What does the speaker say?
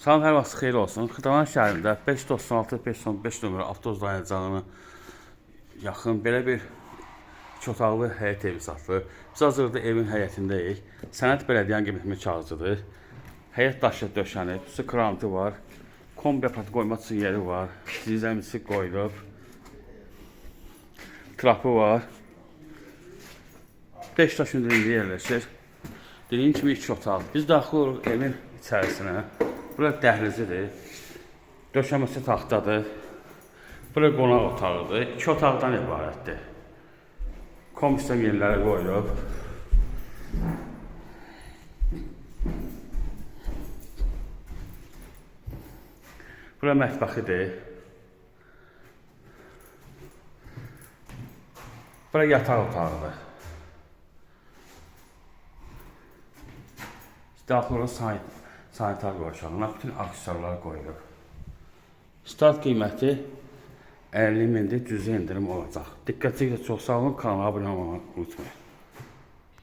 Salam, hər vaxt xeyir olsun. Xırdalan şəhərində 596-515 nömrə avtobus dayanacağına yaxın belə bir iki otaqlı həyət evi satılır. Biz hazırda evin həyətindəyik. Sənəd bələdiyyənin qiymətli kağızıdır. Həyət daşı döşənib, su krantı var. Kombi aparatı qoymaq üçün yeri var. Zirzəmisi qoyulub. Trapı var. 5 daş hündürlüyündə yerləşir. Dediyim kimi iki otaq. Biz daxil oluruq evin içərisinə. Bura dəhlizidir. Döşəməsi taxtadır. Bura qonaq otağıdır. İki otaqdan ibarətdir. Kombi sistem yerlərə qoyulub. Bura mətbəxidir. Bura yataq otağıdır. Daxil oluruq sanitar qovşağına. Bütün aksesuarlar qoyulub. Start qiyməti 50 mindir, cüzi endirim olacaq. Diqqətinizə çox sağ olun, kanala abunə olmağı unutmayın.